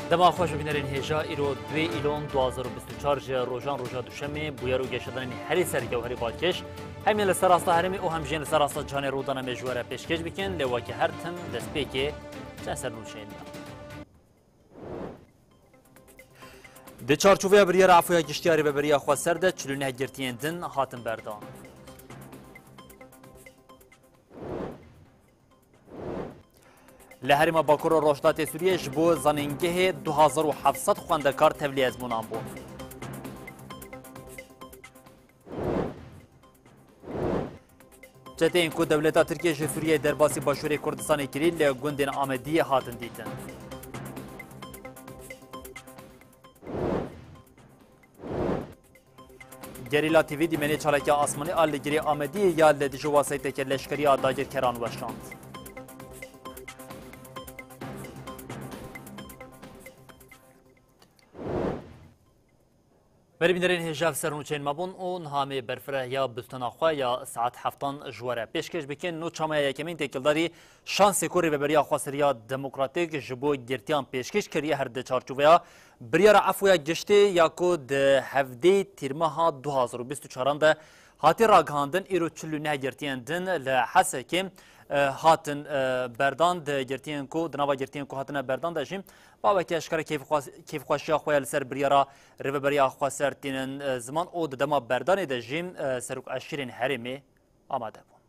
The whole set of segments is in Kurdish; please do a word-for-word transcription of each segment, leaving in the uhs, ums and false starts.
Dema xweş bibînerên hêja, îro duê Îlon du hazar û bîst û çar ji rojan roja Duşemê bûyer û geşedanên herî ser gewherî balkêş, hem yên li ser rasta herêmê û hem jî yên li ser rasta cîhanê rûdana me ji we re pêşkêş bikin, lê weke her tim destpêkê çend sernûçeyên me. Di çarçoveya biryara Efûya Giştî ya Rêveberiya Xweser de çil û neh girtiyên din hatin berdan. Li herêma Bakur û Rojhilatê Sûriyê ji bo zanîngehê du hazar û heft sed xwendekar tevlî ezmûnan bûn. Çeteyên ku dewleta Tirkiyê ji Sûriyeyê derbasî Başûrê Kurdistanê kirî, li gundên Amediyê hatin dîtin. Gerîla T V dîmenê çalakiya asmanî a li girê Amediyê ya li dijî wesayîteke leşkerî ya dagirkeran weşand. Berî bînerên hêja, ev ser nûçeyên me bûn û niha em ê berfirehiya bultena xwe ya saet heftan ji we re pêşkêş bikin. Nû çamaya yekemîn têkildarî şansê ku Rêveberiya Xweseriya Demokratîk ji bo girtiyan pêşkêş kiriye, her di çarçoveya biryara Efûya Giştî ya ku di hevdê Tîrmeha du hazar û bîst û çaran de hatiye ragihandin, îro çil û neh girtiyên din li Hesekê, e, hatin, e, berdan. Di girtiyên ku, di nava girtiyên ku hatine berdan de jî baweke eşkere kêfxwe-, kêfxweşiya xwe ya li ser biryara Rêveberiya Xweser tînin, e, ziman û di dema berdanê de jî, e, serok eşîrên herêmê amade bûn.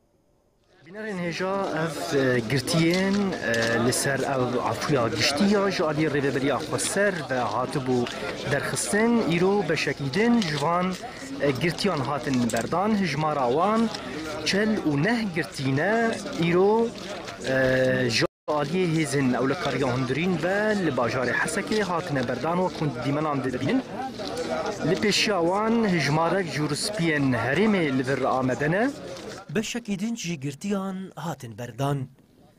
Bînerên hêja, ev, e, girtiyên, e, li ser ev Efûya Giştî ya ji aliyê Rêveberiya Xweser ve hatibû derxistin, îro beşekî din ji van, e, girtiyan hatin berdan. Hijmara wan çil û neh girtî ne, îro, e, ji aliyê hêzên ewlekariya hundirîn ve li bajarê Hesekê hatine berdan, wek hûn dîmenan dibînin. Li pêşiya wan hijmarek ji rûspiyên herêmê li vir amade ne. Beşekî din jî girtiyan hatin berdan.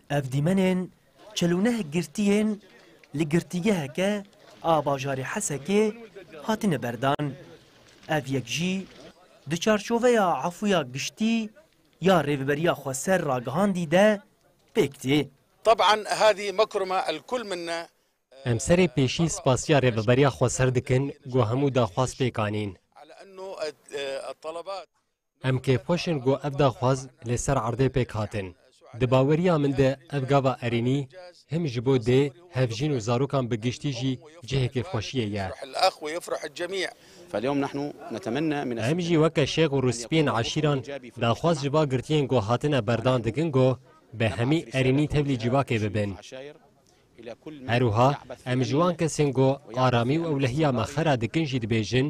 Ev dîmenên çil û neh girtiyên li girtîgeheke a bajarê Hesekê hatine berdan. Ev yek jî di çarçoveya Efûya Giştî ya Rêveberiya Xweser ragihandî de pêk tê. طبعا هذه مكرمة الكل منا. Em serê pêşî spasiya Rêveberiya Xweser dikin ku hemû daxwaz pêk anîn. على أنه الطلبات. Em kêfxweş in ku ev daxwaz li ser erdê pêk hatin. Di baweriya min de ev gava erênî him ji bo dê, hevjîn û zarokan bi giştî jî cihê kêfxweşiyê ye. يفرح الأخ ويفرح الجميع. فاليوم نحن نتمنى من Em jî weke şêx û rûspiyên eşîran daxwaz ji va girtiyên ku hatine berdan dikin ku bi hemî erênî tevlî civakê bibin. Her wiha em ji wan kesên ku aramî û ewlehiya me xera dikin jî dibêjin,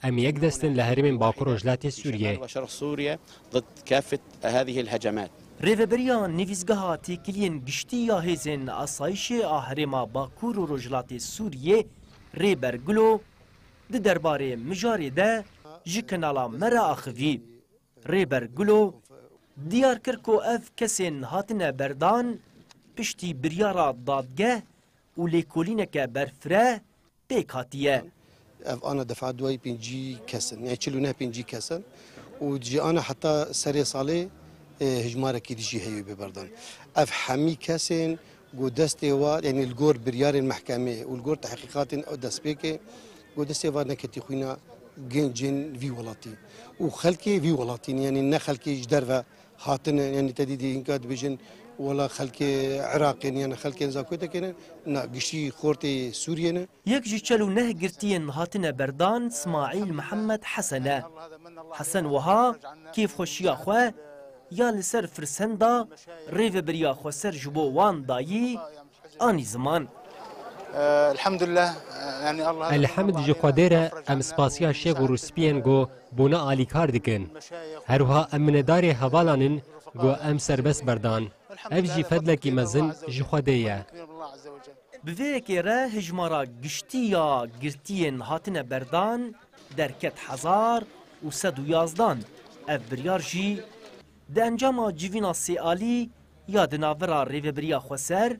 em yek dest in li herêmên Bakur Rojhilatê Sûriyê. وشرق سوريا ضد كافة هذه الهجمات. Rêveberiya Nivîsgeha Têkiliyên Giştî ya Hêzên Asayişê a Herêma Bakur û Rojhilatê Sûriyê, Rêber Gulo, di derbarê mijarê de ji kanala me re axivî. Rêber Gulo diyar kir ku ev kesên hatine berdan piştî biryara dadgeh û lêkolîneke berfireh pêk hatiye. Ev ana defa duayî pêncî kes in, yani çil û neh pêncî kes in û ji ana heta serê salê, e, hijmarekî dijî heye bê berdan. Ev hemî kesên ku destê wa, yani li gor biryarên mehkemê û li gor tehqîqatên destpêkê, ku destê wa neketî xwîna gencên vî welatî û xelkê vî welatî, yani ne xelkê ji derve hatine, yani te dî dî hinka dibêjin, wela xelkê Iraqê ne, yani xelkên Zakotekê ne, na, giştî xortê Sûriyê ne. Yek ji çel û neh girtiyên hatine berdan Smaîl Mihemed Hesen e. Hesen wiha kêfxweşiya xwe ya li ser firsenda Rêveberiya Xweser ji bo wan dayî anî ziman. Elhamdulillah, yani Allah Elhamd ji Xwedê re, em spasiya şêx û rûspiyên ku bûne alîkar dikin. Her wiha em minedarê hevalan in ku em serbest berdan. Ev jî fedlekî mezin ji Xwedê ye. Bi vê yekê re hijmara giştî ya girtiyên hatine berdan derket hezar û sed û yazdan. Ev biryar jî di encama civîna sêalî ya di navbera Rêveberiya Xweser,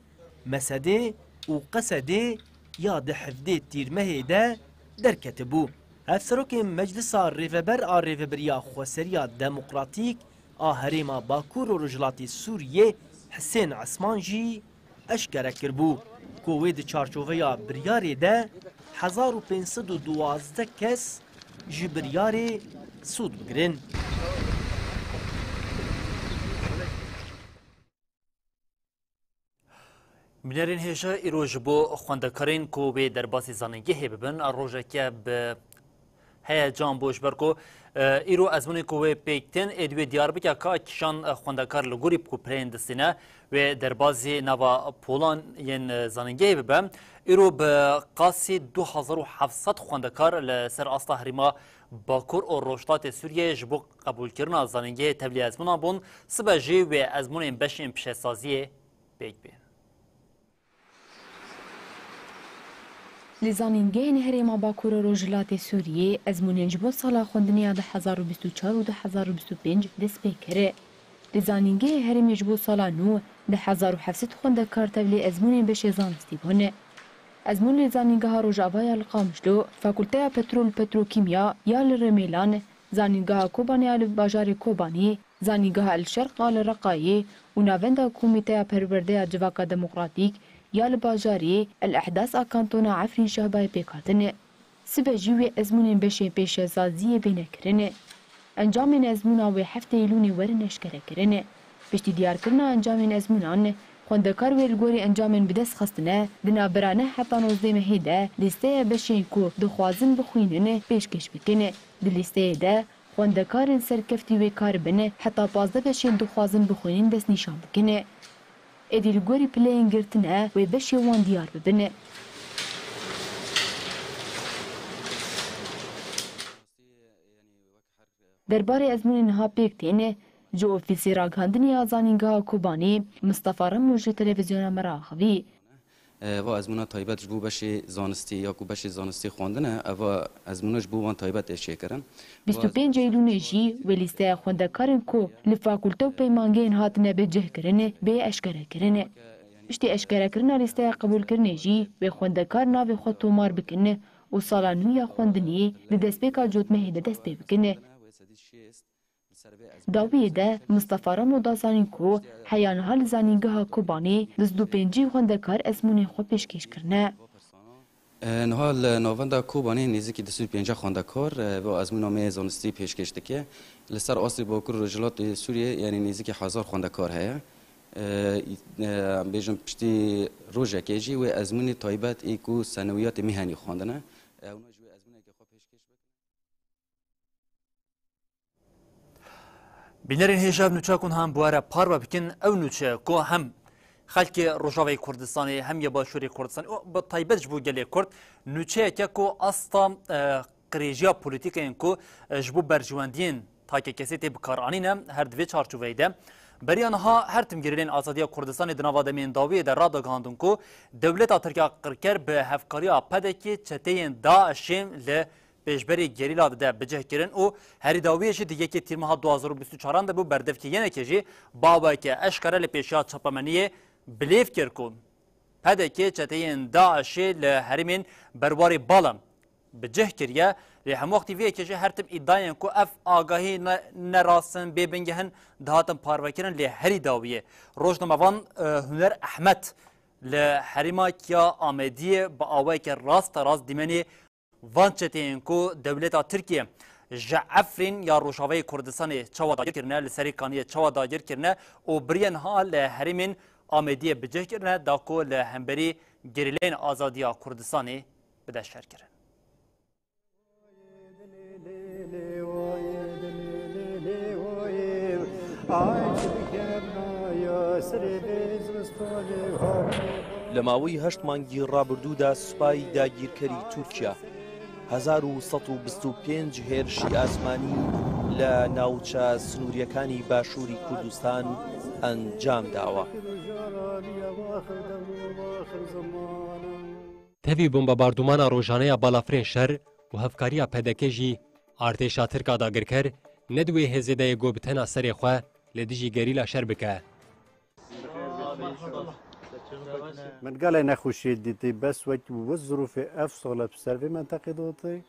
Mesedê û Qesedê ya di hevdê Tîrmehê de derketibû. Hevserokê Meclisa Rêveber a Rêveberiya Xweseriya Demokratîk a Herêma Bakur û Rojhilatê Sûriyê Hisên Esman jî eşkere kiribû. ku wê di çarçoveya biryarê de hezar û pênc sed û duwazdeh kes ji biryarê sûd bigirin. Binerên hêja îro ji bo xwendekarên ku wê derbasî zanîngehê bibin, rojeke bi heyecan bû, ji ber ku, e, îro ezmûnên ku wê pêk tên, ê di wê diyar bike ka kîjan, e, xwendekar li gorî ku pireyên distîne, wê derbazî nava polan yên, e, zanîngehê bibe. Îro bi qasî du hezar û heft sed xwendekar li ser asta herêma Bakur û Rojhilatê Sûriyeyê ji bo qebûlkirina zanîngehê tevlî ezmûnan bûn, sibe jî wê ezmûnên beşên pişesaziyê pêk bên. Li zanîngehên Herêma Bakur û Rojhilatê Sûriyê ezmûnên ji bo sala xwendinê ya du hezar û bîst û çar û du hezar û bîst û pênc dest pê kir. Li zanîngehê herêmê ji bo sala nû du hezar û heft sed xwendekar tevlî ezmûnên beşê zanistî bûn. Ezmûn li Zanîngeha Rojava ya li Qamişlo, Fakulteya Petrol û Petrokîmya ya li Remêlan, Zanîngeha Kobanê ya li bajarê Kobanê, Zanîngeha El Şerq a li Reqayê û Navenda Komîteya Perwerdeya Civaka Demokratîk ya li bajarê El Ehdas a Kantona Efrîn Şehbayê pêk hatin. Sibe jî wê ezmûnên beşên pêşesaziyê bêne kirin. Encamên ezmûna wê heftê Eylûnê werin eşkerekirin. Piştî diyarkirina encamên ezmûnan, xwendekar wê li gorî encamên bi dest xistine, di navbera neh heta nozdeh mehê de lîsteya beşên ku dixwazin bixwînin pêşkêş bikin. Di lîsteyê de xwendekarên serkeftî wê karibin heta pazdeh beşên dixwazin bixwînin destnîşan bikin. Êdî li gorî pileyên girtine wê beşê wan diyar bibin. Derbarê ezmûnên niha pêk tên, ji ofîsê ragihandinê ya Zanîngeha Kobanê Mistefa Remo ji televîzyona me re axivî. Eva ezmûna taybet ji bo beşê zanistî ya ku beşê zanistî xwendin e, eva ezmûna ji bo wan taybet ê çêkirin. Bîst û pênc Eylûnê jî wê lîsteya xwendekarên ku li fakulte û peymangehên hatine bicihkirin bê eşkerekirin. Piştî eşkerekirina lîsteya qebûlkirinê jî wê xwendekar navê xwe tomar bikin û sala nû ya xwendinê di destpêka cotmehê de dest pê bikin. Dawiyê de Mistefa Remo da zanîn ku heya niha li Zanîngeha Kobanê du sed û pêncî xwendekar ezmûnên xwe pêşkêş kirine. E, niha li navenda Kobanê nêzîkî du sed û pêncî xwendekar, e, vê ezmûna me yê zanistî pêşkêş dike. Li ser astê Bakur Rojhilatê Sûriyê, yanî nêzîkî hezar xwendekar heye. E, e, bêjin piştî rojekê jî wê ezmûnê taybet ê ku senewiyatê mihenî xwendine. E, hûna jî wê ezmûnekê xwe pêşkêş bikin. Bînerên hêja ev nûçe ku niha em bi we re parve bikin, ew nûçe ku hem xelkê Rojavayê Kurdistanê, hem yê Başûrê Kurdistanê û bi taybet ji bo gelê Kurd, nûçeyeke ku asta, e, qirêjiya polîtîkeyên ku, e, ji bo berjewendiyên takekesê tê bikaranîne, her di vê çarçoveyê de. Beriya niha her tim gerîlên azadiya Kurdistanê di nava demên dawiyê de radagihandin ku dewleta Tirk ya qirker bi hevkariya P D K'ê çeteyên DAIŞ'ê li pêşberî gerîla dide bicihkirin û herî dawiyê jî di yekê Tîrmeha du hazar û bîst û çaran de bû, berdevkê yenekê jî bi awayeke eşkere li pêşiya çapemeniyê bilêv kir ku P D K çeteyên DAIŞ'ê li herêmên Berwarê Bala bicih kiriye. Lê hemwextî vê yekê jî her tim îdayên ku ev agahî ne, ne rast in, bê bingeh in, dihatin parvekirin, lê herî dawiyê rojnamevan, e, Huner Ehmed li herêma Kiya Amediyê bi awayeke rasterast dîmenê van çeteyên ku dewleta Tirkiye ji Efrîn ya Rojavayê Kurdistanê çawa dagir kirine, li Serê Kaniyê çawa dagir kirine û biriye niha li herêmên Amediyê bicih kirine, da ku li hemberî gerîleyên azadiya Kurdistanê bide şerkirin. لە ماوەی هەشت مانگی ڕابردوودا سوپای داگیرکەری تورکیا هەزار و سەد و بیست و پێنج هێرشی ئاسمانی لە ناوچە سنووریەکانی باشووری کوردستان ئەنجام داوە. Tevî bombabardûmana rojane ya balafirên şer û hevkariya P D K jî artêşa Tirk a dagirker ne di wê hêzê de ye ku bi tena serê xwe li dijî gerîla şer bike. Min gelek nexweşiyê dîtî, bes wek wê zirûfê ev sala bi ser vê menteqê de hatî,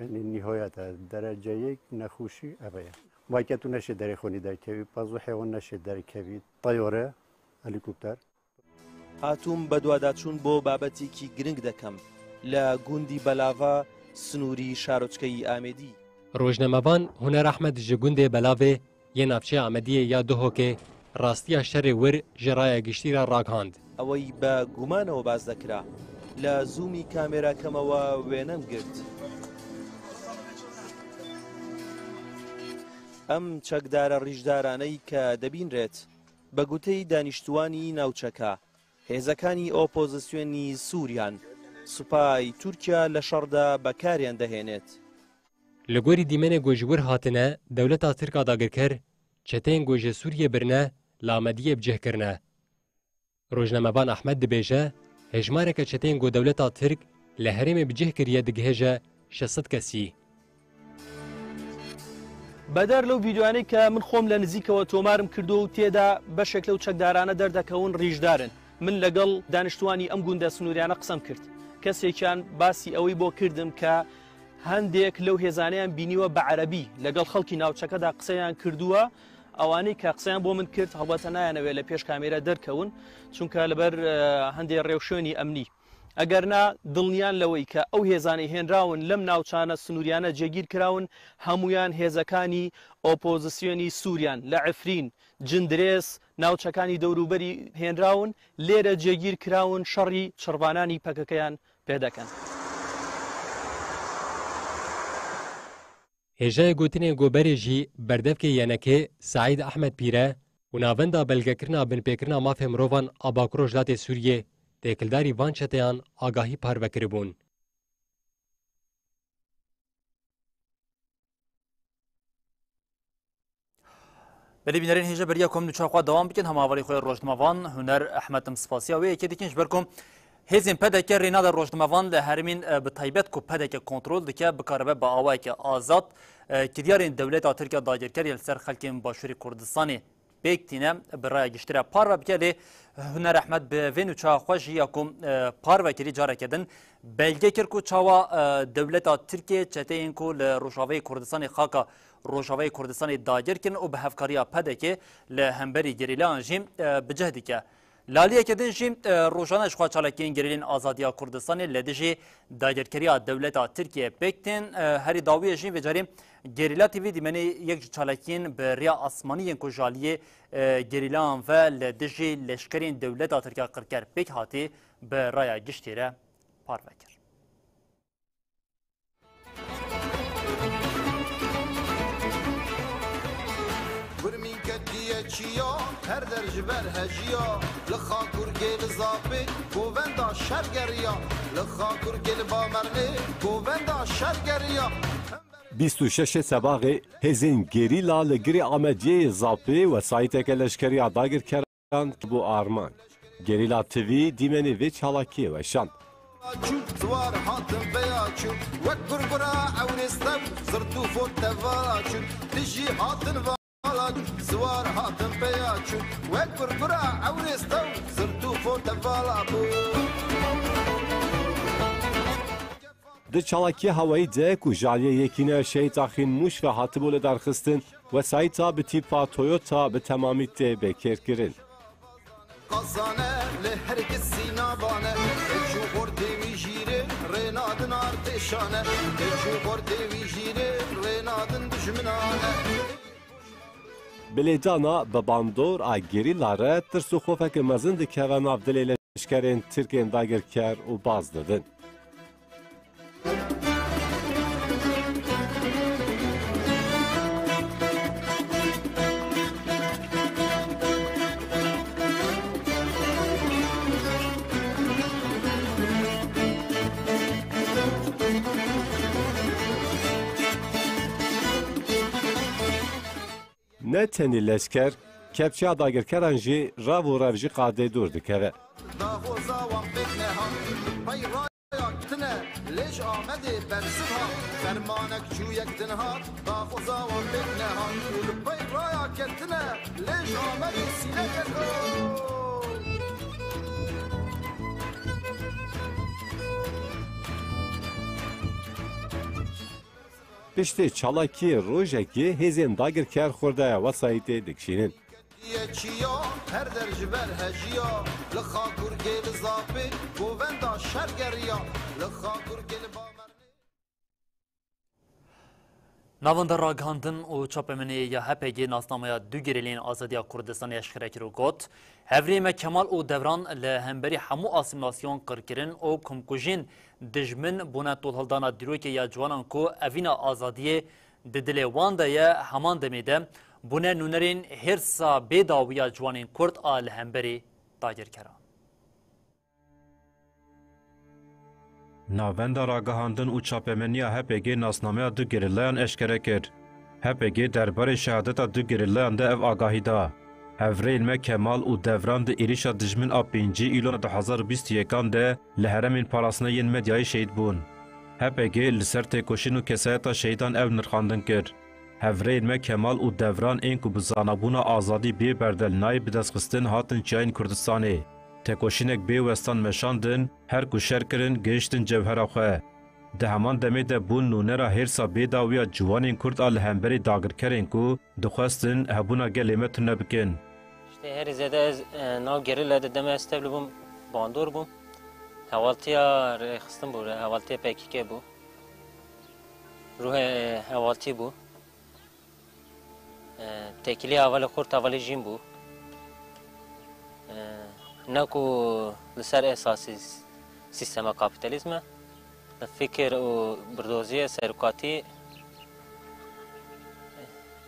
yanî nîhayet e, derece yek nexweşî ev e. Weke tu neşê derê xwe nî derkevî, pazdeh hewan neşê derkevî, teyare, helîkopter. هاتووم بەدواداچوون بۆ بابەتێکی گرنگ دەکەم لە گوندی بەلاڤە، سنووری شارۆچکەی ئامێدی. Rojnamevan Huner Ahmed ji gundê Belavê yê navçeya Amediyê ya Duhokê rastiya şerê wir ji raya giştî re ragihand. ئەوەی بە گومانەوە باس دەکرا، لە زوومی کامێراکەمەوە وێنەم گرت. ئەم چەکدارە ڕیشدارانەی کە دەبینرێت، بە گوتەی دانیشتووانی ناوچەکە، هێزەکانی ئۆپۆزیسیۆنی سووریان سوپای تورکیا لە شەڕدا بەکاریان دەهێنێت. Li gorî dîmenê ku ji wir hatine, dewleta Tirk a dagirker çeteyên ku ji Sûriyê birine, li Amediyê bi cih kirine. Rojnamevan Ahmed dibêje, hejmareke çeteyên ku dewleta Tirk li herêmê bi cih kiriye digihêje şeş sed kesî. بەدەر لەو ڤیدیۆیانەی کە من خۆم لە نزیکەوە تۆمارم کردووە و تێدا بەشێک لەو چەکدارانە دەردەکەون ڕیشدارن. من لەگەڵ دانیشتوانی ئەم گوندە سنووریانە قسەم کرد. کەسێکیان باسی ئەوەی بۆ کردم کە هەندێک لەو هێزانەیان بینیوە بە عەرەبی لەگەڵ خەڵکی ناوچەکەدا قسەیان کردووە. ئەوانەی کە قسەیان بۆ من کرد، هەڵبەتە نایانەوێت لە پێش کامێرا دەرکەون، چونکە لەبەر، ئە، هەندێک ڕێوشوێنی ئەمنی. ئەگەرنا دڵنیان لەوەی کە ئەو هێزانەی هێنراون لەم ناوچانە سنووریانە جێگیر کراون، هەمویان هێزەکانی ئۆپۆزیسیۆنی سووریان لە عفرین، جندرێس، ناوچەکانی دەوروبەری هێنراون، لێرە جێگیر کراون، شەڕی چڕوانانی پەکەکەیان پێ دەکەن. Hêjayê gotinên ku berê jî berdevkê Y N K'ê Seîd Ehmed Pîre û Navenda Belgekirina Binpêkirina Mafê Mirovan a Bakur Rojhilatê Sûriyê têkildarî van çeteyan agahî parve kiribûn. Belê bînerên hêja beriya ku em nûça xwe dewam bikin, hema hevalê xwe Rojnamevan Huner Ehmed, em spasiya wê yekê dikin, ji ber ku hêzên P D K rê nade Rojnamevan li herêmên, e, bi taybet ku P D K kontrol dike, bikaribe bi awayeke azad, e, kiryarên dewleta Tirk ya dagirker ya li ser xelkên Başûrê Kurdistanê pêk tîne, bi raya giştî re parve bike. Lê Huner Ehmed bi vê nûça xwe jî ya ku, e, parve kirî, careke din belge kir ku çawa, e, dewleta Tirkiyê çeteyên ku li Rojavayê Kurdistanê, xaka Rojavayê Kurdistanê dagir kirin û bi hevkariya P D K li hemberî gerîlayan jî, e, bi cih dike. Li aliyeke din jî, e, rojane ji xwe çalakiyên gerîlên azadiya Kurdistanê li dijî dagirkeriya dewleta Tirkiyê pêk tên. E, herî dawiyê jî vê carê Gerîla T V dîmenê yek ji çalakiyên bi rêya asmanî yên ku ji aliyê, e, gerîlayan ve li dijî leşkerên dewleta Tirk ya qirker pêk hatî, bi raya giştî re parve kir. Gurmî ketiye çiya, her der ji ber hejiya. Li Xakurgê li Zapê, govenda şer geriya. Li Xakurgê li Bamernê, govenda şer geriya. Bîst û şeş Sebaxê hêzên gerîla li girê Amediyê yê Zapê wesayîteke leşkeriya dagirkeran bû armanc. Gerîla T V dîmenê vê çalakiyê weşand. Çû, ziwar hatin peya çû, wek gurgura ewrê stew, zirt û for tevala çû, dijî hatin vala çû, ziwar hatin peya çû, wek gurgura ewrê stew, zirt û for tevala bû. Di çalakiyê hewayî de ku ji aliyê yekîne Şehîd Axîn Mûş ve hatibû lidarxistin, wesayîta bi tîpa Toyota bi temamî tê bêkêrkirin. Qazane li hergisî nabane, keç û xortê wî jîrê rê nadin artêşane, keç û xortê wî jîrê rê nadin dijminane. Bi lêdana bi bandor a gerîla re tirs û xofeke mezin dikeve nav dilê leşkerên Tirkên dagirker û baz didin. Ne tenê leşker, kepçeya dagirkeran jî rev û rev ji qadê dûr dikeve. Daxwaza wan pêk nehat, pey raya ketine, lê ji Amedê bersiv hat. Fermanek çû yek din hat, daxwaza wan pêk nehat û li pey raya ketine, lê ji Amedê sîne keto. Piştê çalakiyê rojekê hêzên dagirker xwerdaya wesayîtê dikişînin. Yê çiya, her der ji ber hejiya, li Xagurgê li Zapê, govenda şer geriya, li Xagurgê li Bamernê. Navenda Ragihandin û Çapemeniyê ya H P G nasnameya du gerîleyên azadiya Kurdistanê eşkere kir û got, Hevrê me Kemal û Devran li hemberî hemû asîmilasyon, qirkirin û komkujiyên dijmin bûne tolhildana dîrokê ya ciwanan ku evîna azadiyê di dilê wan de ye, heman demê de bûne nûnerên hêrsa bê dawî ya ciwanên Kurd a li hemberî dagirkeran. Navenda Ragihandin û Çapemeniya H P G nasnameya du gerîlayan eşkere kir. H P G derbarê şehadeta du gerîlayan de ev agahî da, Hevrêyên me Kemal û Devran di êrîşa dijmin a pêncî Îlona du hazar û bîst û yekan de li herêmên parastina yên medyayê şehîd bûn. H P G li ser têkoşîn û kesayeta şehîdan ew nirxandin kir, Hevrêyên me Kemal û Devran ên ku bi zanabûna azadî bê berdel nayê bidestxistin hatin çiyayên Kurdistanê. Tekoşînek bê westan meşandin, her ku şer kirin, gihiştin cewhera xwe. Di heman demê de bûn nûnera hêrsa bê dawî ya ciwanên Kurd a li hemberî dagirkerên ku dixwestin hebûna gelê me tune bikin. Îşte herî zêde ez, e, nav gerîla de dema ez tevlî bûm, bandor bûm. Hevaltiya rêxistin bû, hevaltiya P K K bû. Ruhê hevaltî bû. E, têkilî hevalê xurt hevalê jîn bû. E, ne ku li ser esasî s-, sîstema kapîtalîzm e, li fikir û birdoziyê serokatî,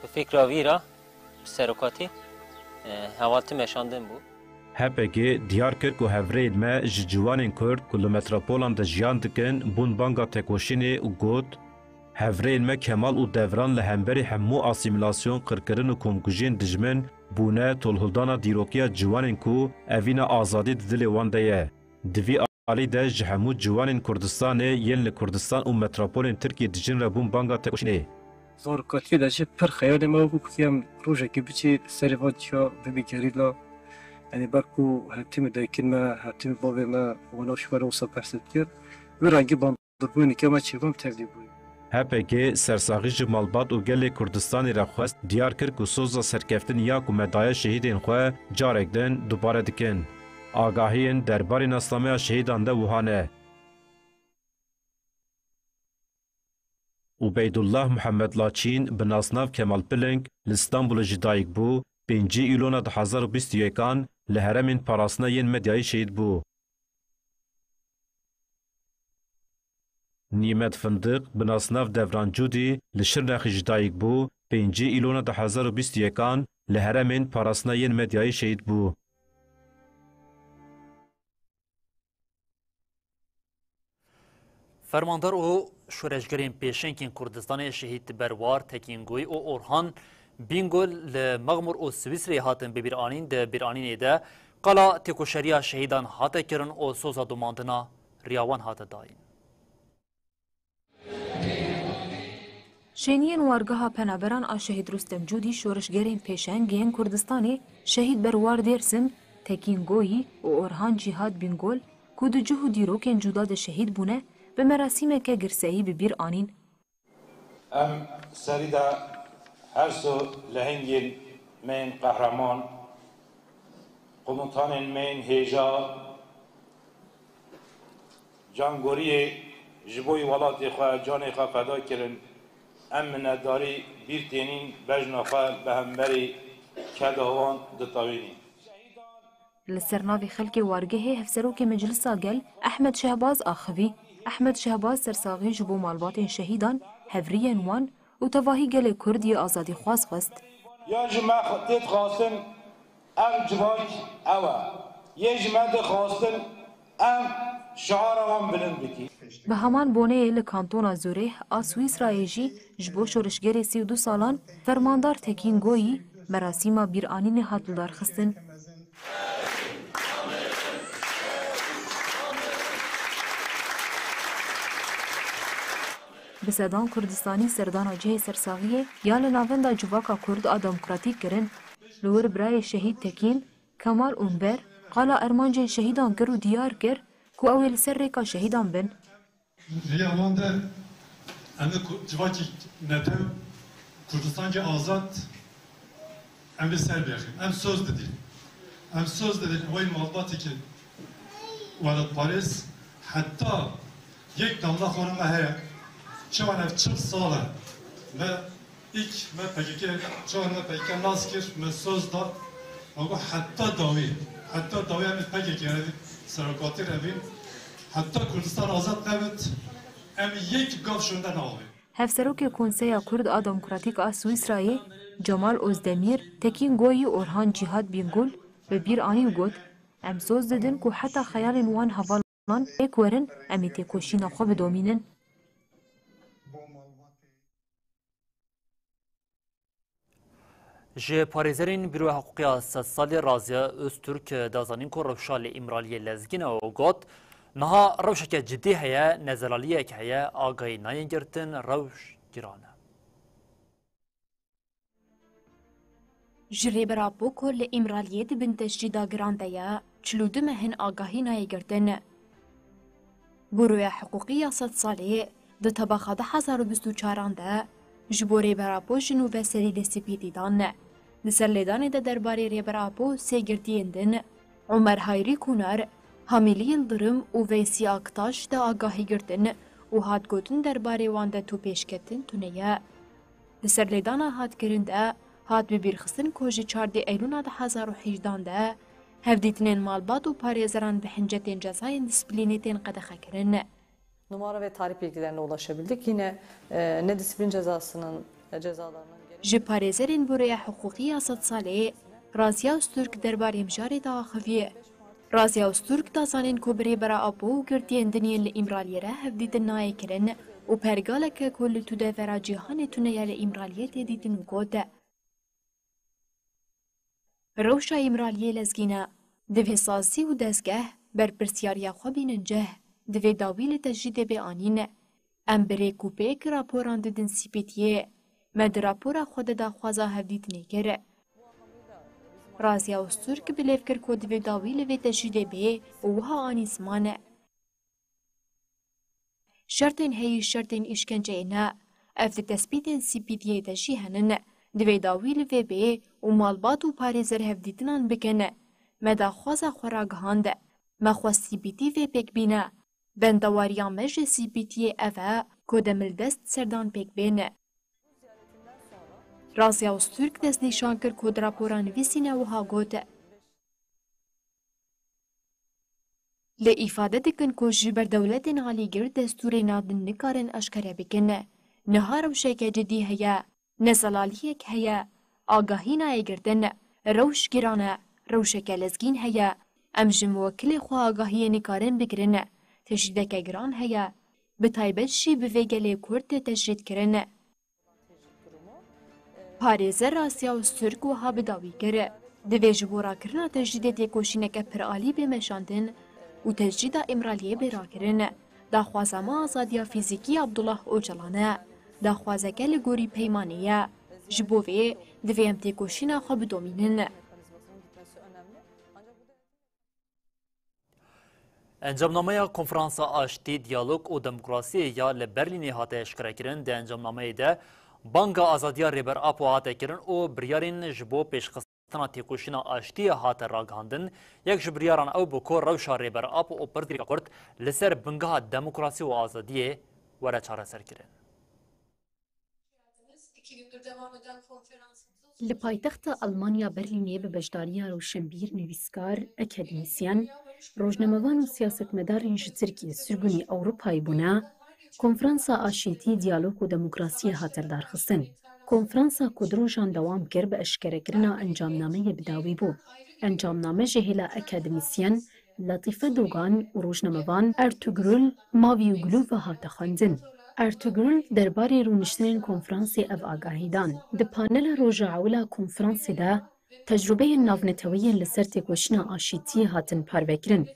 bi fikra vî re, bi serokatî, e, hevaltî meşandin bû. H P G diyar kir ku hevrêyên me ji ciwanên Kurd ku li metropolan de jiyan dikin, bûn banga tekoşînê û got, Hevrêyên me Kemal û Devran li hemberî hemû asîmîlasyon, qirkirin û komkujiyên dijmin bûne tolhildana dîrokiya ciwanên ku evîna azadî di dilê wan de ye. Di vî alî de ji hemû ciwanên Kurdistanê yên li Kurdistan û metropolên Tirkiyê dijîn re bûn banga tekoşînê. Zarokatiyê de jî pir xeyalê me bû ku em rojekê biçî serê van çiya bibî gerîla. Yanî ber ku her tîmê dayikên me, her tîmê bavê me wana ji xwe re wisa behs dikir. Wê rengî ban Durbûneke me çêbûn tevlî bûye. H P G sersaxî ji malbat û gelê Kurdistanê re xwest, diyar kir ku soza serkeftinê ya ku me daye şehîdên xwe carek din dubare dikin. Agahiyên derbarê nasnameya şehîdan de wiha ne. Ubeydullah Muhammed Laçîn bi nasnav Kemal Piling li Stenbolê ji dayik bû, pêncî Îlona du hazar û bîst û yekan li herêmên parastina yên medyayê şehîd bû. Nîmet Findiq, bi nasnav Devran Cûdî, li Şirnexê ji dayik bû, pêncî Îlona du hazar û bîst û yekan li herêmên parastina yên medyayê şehîd bû. Fermandar û şoreşgerên pêşengên Kurdistanê şehîd Berwar Tekîngoyî û Orhan Bîngol li Mexmûr û Swîsreyê hatin bibîranîn. Di bîranînê de qala têkoşeriya şehîdan hate kirin û soza domandina riya wan hate dayîn. Şêniyên wargeha penaberan a Şehîd Rustem Cûdî şoreşgerên pêşeng yên Kurdistanê Şehîd Berwar Dêrsim, Tekîn Goyî û Orhan Cîhad Bîngol ku di cih û dîrokên cuda de şehîd bûne, bi merasîmeke girseyî bi bîr anîn. Em serî de her so lehengên me yên qehreman, komutanên me yên hêja, cangoriyê ji bo welatê xwe canê xwe feda kirin. Em minetdarî bîr tênîn bejna xwe bi hemberî keda wan ditewînîn. Li ser navê xelkê wargehê Hevserokê Meclisa Gel Ehmed Şehbaz axivî. Ehmed Şehbaz sersaxî ji bo malbatên şehîdan, hevriyên wan û tevahî gelê Kurd yê azadîxwaz xwest. Ya ji me tê dixwastin ev civak ew e. Yê ji me dixwastin em şiara wan bilind bikî. Bi heman boneyê li kantona Zurîh a Swîsrayê jî ji bo şoreşgerê sî û du salan Fermandar Tekîn Goyî merasîma bîranînê hat lidarxistin. Bi sedan Kurdistanî serdana cihê sersaxiyê ya li navenda civaka Kurd a demokratîk kirin. Li wir birayê şehîd Tekîn, Kemal Unber, qala armancên şehîdan kir û diyar kir ku ew ê li ser rêka şehîdan bin. Riya wan de em ê ku-, civakî netew, Kurdistankî azad, Em vê ser bêxin. Em soz didin. Em soz didin. Wê malbateke welatparêz heta yek damla xwe me heye. Çawan ev çil sal e. Me ilk me P K K, çawan me P K K nas kir, me soz da. Me got heta dawî. Heta dawî em P K K re, serokatî re bîn. Heta Kurdistan azad nebit, em yek gav şûnde navê. Hevserokê Konseya Kurd a Demokratîk a Swîsrayê, Cemal Ozdemîr, Tekîn Goyî Orhan Cîhad Bîngul bi bîr anî û got, em soz didin ku heta xeyalên wan hevalan pêk werin, em ê têkoşîna xwe bidomînin. Ji parêzerên Buroya Hiqûqiya Sedsalê Raziya Öztürk da zanîn ku rewşa li Îmraliyê lezgîn e û got, niha rewşeke cidî heye, nezelaliyek heye, agahî nayên girtin, rewş giran e. Ji Rêber Apo ku li Îmraliyê di bin tecrîda giran de ye, çil û du meh in agahî nayê girtin. Buroya Hiqûqî ya Sedsalê di tebaxa du hezar û bîst û çaran de ji bo Rêber Apo ji nû ve serî li sipîtî dan. Di serlêdanê de derbarê Rêber Apo sê girtiyên din, Omer Hayrî Kunar, Hamîlî Yildirim û Veysî Aktaş de agahî girtin û hat gotin derbarê wan de tu pêşketin tune ye. Di serlêdana hat kirin de hat bi bîr xistin ku ji çardeh Eylûna du hezar û hejdehan de hevdîtinên malbat û parêzeran bi hincetên cezayên disiplînê tên qedexekirin. Numara ve tarih bilgilerine ulaşabildik. Yine, e, ne disiplin cezasının, e, cezalarının geri- Ji parêzerên Buroya Hiqûqî ya Sedsalê, Raziya Öztürk derbarê mijarê de axiviye. Raziya Öztürk da zanîn ku bi Rêbera Apo û girtiyên din yên li Îmraliyê re hevdîtin nayê kirin û pergaleke ku li tu devera cîhanê tune ye li Îmraliyê tê dîtin û got, rewşa Îmraliyê lezgîn e. Divê sazî û dezgeh berpirsiyariya xwe bînin cih. Divê dawî li tecrîdê bê anîn. Em bi rêk û pêk raporan didin C P T'yê. Me di rapora xwe de daxwaza hevdîtinê kir. Raziya Öztürk bilêv kir ku divê dawî li vê tecrîdê bê û wiha anî ziman. Şertên heyî şertên îşkenceyê ne. Ev di tespîtên C P T'yê de jî henin. Divê dawî li vê bê û malbat û parêzer hevdîtinan bikin. Me daxwaza xwe ragihand. Me xwest C P T vê pêk bîne. Bendewariya me ji C P T'yê ev e ku demildest serdan pêk bên. Raziya Öztürk destnîşan kir ku di rapora nivîsî ne wiha got, lê îfade dikin ku ji ber dewletên alîgir destûrê nadin nikarin eşkere bikin. Niha rewşeke cidî heye, nezelaliyek heye, agahî nayê girtin, rewş giran e, rewşeke lezgîn heye. Em ji muwekilê xwe agahiyê nikarin bigirin. Tecrîdeke giran heye. Bi taybet jî bi vê gelê Kurd tê tecrîd kirin. Parêzer Raziya Öztürk wiha bi dawî kir, divê ji bo rakirina tecrîdê têkoşîneke piralî bê meşandin û tecrîda Îmraliyê bê rakirin. Daxwaza me azadiya fîzîkî ya Abdullah Ocalan e. Daxwazeke li gorî peymanê ye. Ji bo vê divê em têkoşîna xwe bidomînin. Encamnameya Konferansa Aştî, Diyalog û Demokrasiyê ya li Berlînê hate eşkerekirin. Di encamnameyê de banga azadiya Rêber Apo hate kirin û biryarên ji bo pêşxistina têkoşîna aştiyê hate ragihandin. Yek ji biryaran ew bû ku rewşa Rêber Apo û pirsgirêka Kurd li ser bingeha demokrasî û azadiyê were çareserkirin. Li paytexta Almanya Berlînê bi beşdariya rewşenbîr, nivîskar, akademîsyen, rojnamevan û siyasetmedarên ji Tirkiye sirgûnî Ewropayê bûne, Konferansa Aşîtî, Diyalog û Demokrasiyê hate lidarxistin. Konferansa ku du rojan dewam kir, bi eşkerekirina encamnameyê bi dawî bû. Encamname ji hêla akademîsyen Latîfe Dogan û rojnamevan Ertugrul Mavioglu ve hate xwendin. Ertugrul derbarê rûniştinên konferansê ev agahî dan. Di panela roja ewil a konferansê de tecrûbeyên navneteweyên li ser têkoşîna aşîtiyê hatin parvekirin.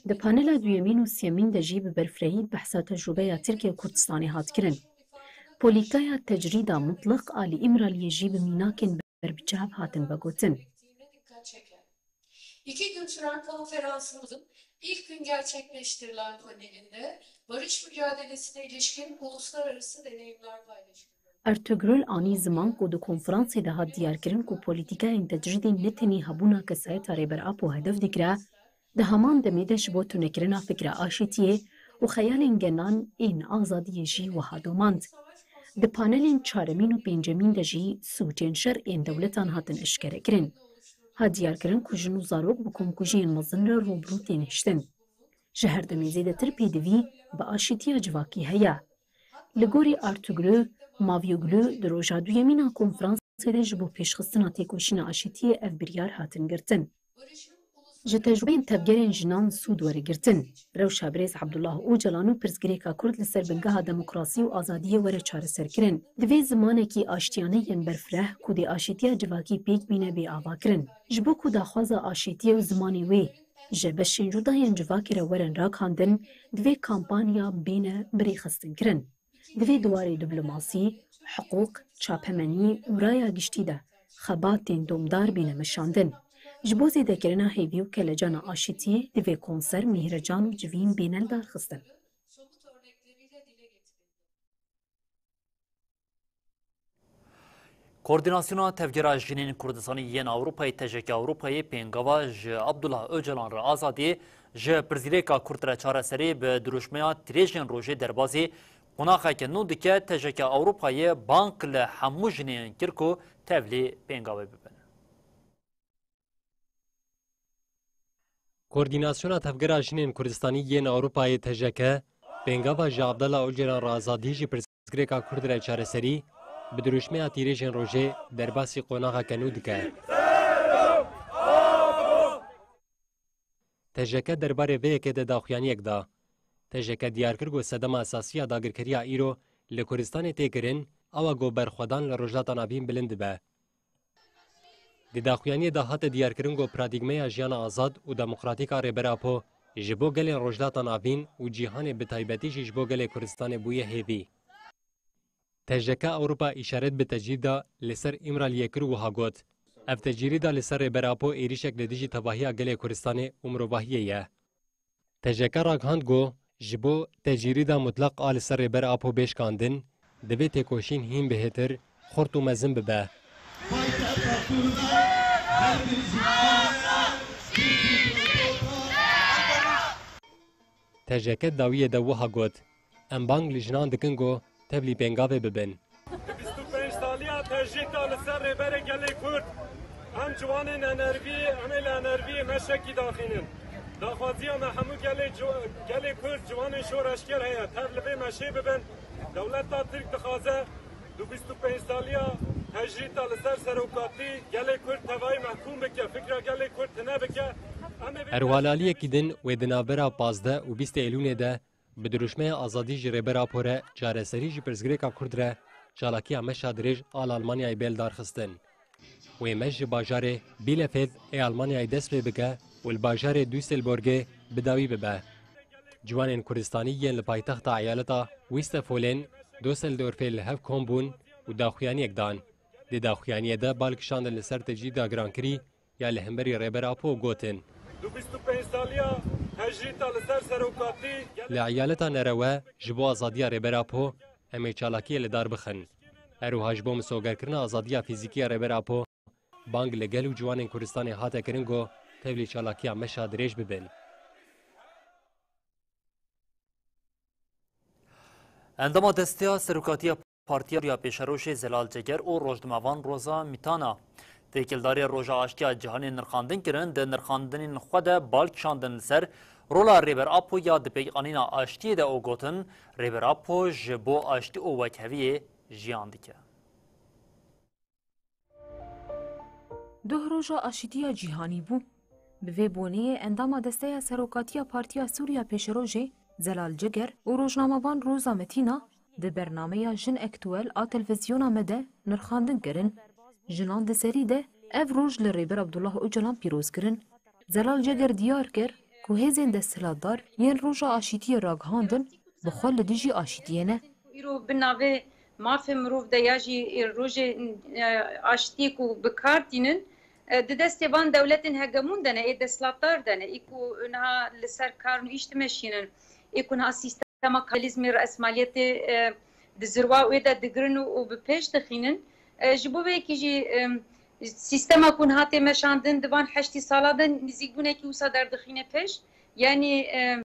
Di panela duyemîn û siyemîn de jî bi berfirehî behsa tecrûbeya Tirkiye û Kurdistanê hat kirin. Polîtaya tecrîda mutleq a li Îmraliyê jî bi mînakên berbiçav hatin vegotin. İki gün süren konferansımızın ilk gün gerçekleştirilen panelinde barış mücadelesine ilişkin uluslararası deneyimler paylaşıldı. Ertugrul anî ziman ku di konferansê de hat diyarkirin ku polîtîkayên tecrîdê ne tenê hebûna kesayeta Rêber Apo hedef digire, di heman demê de ji bo tunekirina fikra aşîtiyê û xeyalên genan ên azadiyê jî wiha domand. Di panelên çaremîn û pêncemîn de jî sûcên şer ên dewletan hatin eşkerekirin. Hat diyarkirin ku jin û zarok bi komkujiyên mezin re rû bi rû tên hiştin. Ji her demê zêdetir pêdivî bi aşîtiya civakî heye. Li gorî Artuglu, Mavyoglu di roja duyemîn a konferansê de ji bo pêşxistina têkoşîna aşîtiyê ev biryar hatin girtin. Ji tecrûbeyên tevgerên jinan sûd were girtin. Rewşa birêz Abdullah Ocalan û pirsgirêka Kurd li ser bingeha demokrasî û azadiyê were çareserkirin. Divê zimanekî aştiyane yên berfireh ku dê aşîtiya civakî pêk bîne bê avakirin. Ji bo ku daxwaza aşîtiyê û zimanê wê ji beşên cuda yên civakê re werin ragihandin, divê kampanya bêne birêxistinkirin. Divê di warê diplomasî, hiqûq, çapemenî û raya giştî de xebatên domdar bîne meşandin. Ji bo zêdekirina hêvî û kelecana aşîtiyê divê konser, mîhrecan û civîn bêne lidarxistin. Koordînasyona Tevgera Jinên Kurdistanî yên Ewropayê, T J K Ewropayê, pêngava ji Abdullah Ocalan re azadiyê, ji pirsgirêka Kurd re çareserî bi dirûşmeya tîrêjên rojê derbasî qonaxeke nû dike. T J K Ewropayê bang li hemû jinên kir ku tevlî pêngavê bibin. Koordînasyona Tevgera Jinên Kurdistanî yên Ewropayê, T J K, pêngava ji Abdullah Ocalan re azadiyê ji pirsgirêka Kurd re çareserî, bi dirûşmeya tîrêjên rojê derbasî qonaxeke nû dike. T J K derbarê vê yekê de daxuyaniyek da. T J K diyar kir ku sedema esasî ya dagirkeriya îro li Kurdistanê tê kirin, ew e ku berxwedan li Rojhilata Navîn bilind dibe. Di daxuyaniyê de hate diyarkirin ku paradîgmeya jiyana azad û demokratîk a Rêber Apo ji bo gelên Rojhilata Navîn û cîhanê bi taybetî jî ji bo gelê Kurdistanê bûye hêvî. T J K Ewropa îşaret bi tecrîda li ser Îmraliyê kir û wiha got, ev tecrîda li ser Rêber Apo êrîşek li dijî tevahiya gelê Kurdistanê û mirovahiyê ye. T J K ragihand ku ji bo tecrîda mutlaq a li ser Rêber Apo bê şikandin, divê têkoşîn hîn bihêtir, xurt û mezin bibe. T J K dawiyê de wiha got, em bang li jinan dikin ku tevlî pêngavê bibin. Bîst û pênc saliya tecrîda li ser Rêberê Gelê Kurd, em ciwanên enervî, em ê li enervî meşekî daxînin. Daxwaziya me hemû gelê ci-, gelê Kurd, ciwanên şoreşger heye, tev li vê meşê bibin. Dewleta Tirk dixwaze du bîst û pênc saliya tecrîda li ser serokatî gelê Kurd tevayî mehkûm bike, fikra gelê Kurd tune bike. Em ê vê Herwalaliyekî din wê di navbera pazdeh û bîstê Eylûnê de bi dirûşmeya azadî ji Rêber Apo re çareserî ji pirsgirêka Kurd re çalakiya meşa dirêj a li Almanyayê bê lidarxistin. Wê meş ji bajarê Bielefeld ê Almanyayê dest pê bike û li bajarê Düsselborgê bi dawî bibe. Ciwanên Kurdistanî yên li paytexta eyaleta Wîstefolên Düsseldorfê li hev kom bûn û daxuyaniyek dan. Di daxuyaniyê de bal kişandin li ser tecrîda girankirî ya li hemberî Rêber Apo û gotin, Du bîst û pênc saliya tecrîda li ser serokatî gel- Li eyaleta Nerewe ji bo azadiya Rêber Apo em ê çalakiyê li dar bixin. Her wiha ji bo misogerkirina azadiya fîzîkî ya Rêber Apo bang li gel û ciwanên Kurdistanê hate kirin ku tevlî çalakiya meşa dirêj bibin. Endama desteya serokatiya Partiya Pêşerojê Zelal Ceger û rojnamevan Roza Mîtana têkildarî Roja Aştiya Cîhanê nirxandin kirin, di nirxandinên xwe de bal kişandin li ser rola Rêber Apo ya di pêkanîna aştiyê de û gotin, Rêber Apo ji bo aştî û wekheviyê jiyan dike. Duh roja aşîtiya cîhanî bû. Bi vê boneyê endama Desteya Serokatiya Partiya Sûriya Pêşerojê Zelal Ceger û rojnamevan Roza Metîna di bernameya Jin Ektuel a televîzyona me de nirxandin kirin. Jinan di serî de ev roj li Rêber Abdullah Ocalan pîroz kirin. Zelal Ceger diyar kir ku hêzên desthilatdar yên Roja Aşîtiyê ragihandin, bi xwe li dijî aşîtiyê ne. Îro bi navê mafê mirov de ya jî rojê, e, aştiyê ku bi kar tînin, e, di destê van dewletên hegemûn de ne, ê desthilatdar de ne, ê ku niha li ser kar û îş dimeşînin, ê ku niha sîstema kapîtalîzmê, resmaliyetê, e, di zirwa wê de digirin û, û bi pêş dixînin. E, ji bo vê yekê jî, em, sîstema ku niha tê meşandin di van heştî sala de nizîkbûnekî wisa derdixîne pêş. Yanî, em,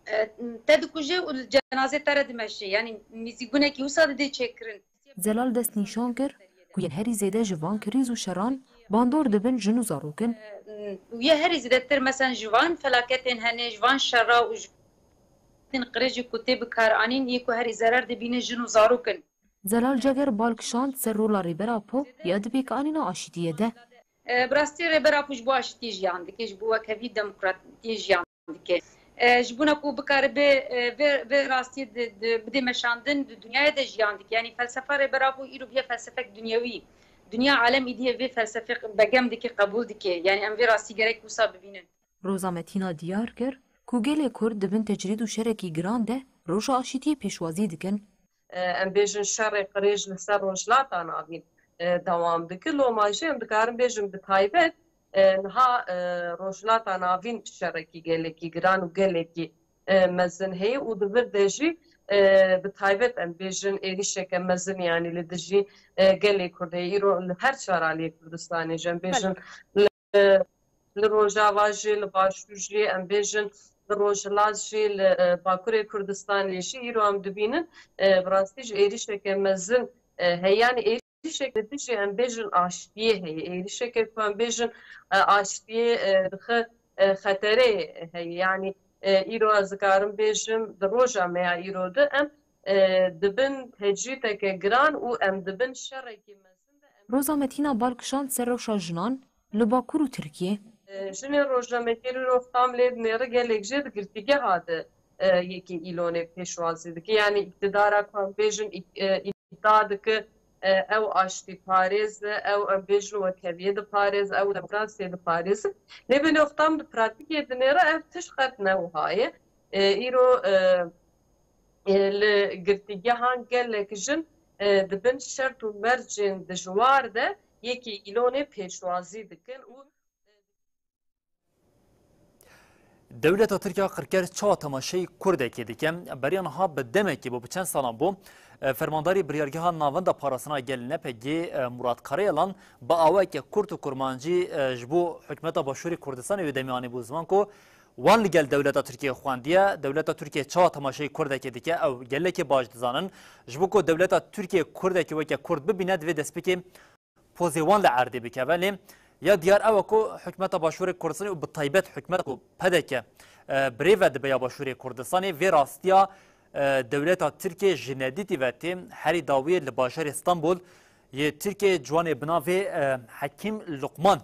e, te dikuje û cenazê te re dimeşe. Yanî nizîkbûnekî wisa didê çêkirin. Zelal destnîşan kir ku yên herî zêde ji van krîz û şeran bandor dibin jin û zarok in. Û yê herî zêdetir, mesela, ji van felaketên hene, ji van şera û ji van qirêjî ku tê bikaranîn, yê ku herî zerar dibîne jin û zarok in. Zelal Ceger bal kişand ser rola Rêber Apo ya di pêkanîna aşîtiyê de. E, bi rastî Rêber Apo ji bo aşîtiyê jiyan dike, ji bo wekhevî demokratiyê jiyan dike. E, ji bona ku bikaribe, e, vê, vê rastiyê di, di, bidê meşandin, di dinyayê de jiyan dike. Yanî felsefa Rêber Apo îro bûye felsefek dinyewî. Dinya alem îdî vê felsefê begem dike, qebûl dike. Yanî em vê rastî gerek wisa bibînin. Roza Metîna diyar kir ku gelê Kurd di bin tecrîd û şerekî giran de roja aşîtiyê pêşwazî dikin. E, em bêjin şerê qirêj li ser Rojhilata Navîn, e, dewam dike. Loma jî em dikarin bêjin bi taybet, e, niha, e, Rojhilata Navîn şerekî gelekî giran û gelekî, e, mezin heye û di vir de jî, e, bi taybet em bêjin êrîşeke mezin, yanî li dijî, e, gelê Kurd heye. Îro li her çar aliyê Kurdistanê jî em bêjin li, li Rojava jî, li Başûr jî, em bêjin li Rojhilat jî, li, e, Bakurê Kurdistanê jî îro em dibînin, e, bi rastî jî êrîşeke mezin, e, heye. Yanî êrîşeke dijî em bêjin aştiyê heye. Êrîşeke ku em bêjin, e, aştiyê, e, dixe, e, xeterê heye. Yanî, e, îro ez dikarim bêjim, di roja me ya îro de em, e, dibin tecrîdeke giran û em dibin şerekî mezin de em Roza Metîna bal kişand ser rewşa jinan li Bakur û Tirkiyê. E, jinên rojnamegerî îro tam lê dinêre gelek jê di girtîgeha de, e, yekê Îlonê pêşwazî dike. Yanî îktidara ku em bêjin îk-, e, îdia dike, e, ew aştîparêz e, ew em bêjin wekheviyê diparêze, ew demokrasiyê diparêze. Lê belê wexta em di pratîkê dinêre ev tişt qet ne wiha ye. E, îro, e, e, li girtîgehan gelek jin, e, di bin şert û mercên dijwar de yekê Îlonê pêşwazî dikin û Dewleta Tirkiya qirker çawa temaşeyî Kurdekê dike? Beriya niha bi demekê bû, bi çend salan bû, e, fermandarî Biryargeha Navenda Parastina Gel, N P G, e, Murat Karayalan bi awayeke kurt û kurmancî, e, ji bo hikûmeta Başûrê Kurdistanê wê demê anîbû ziman ku wan li gel dewleta Tirkiyê xwendiye. Dewleta Tirkiyê çawa temaşeyî Kurdekê dike, ew gelekî baş dizanin. Ji bo ku dewleta Tirkiyê Kurdekî weke Kurd bibîne, divê destpêkê pozê wan li erdê bikeve. Lê ya diyar ew e ku hikûmeta Başûrê Kurdistanê û bi taybet hikûmeta ku P D K, e, birêve dibe ya Başûrê Kurdistanê, vê rastiya, e, dewleta Tirkiyê ji nedîtî ve tê. Herî dawiyê li bajarê Stenbol yê Tirkiyê ciwanê bi navê, e, Hekîm Luqman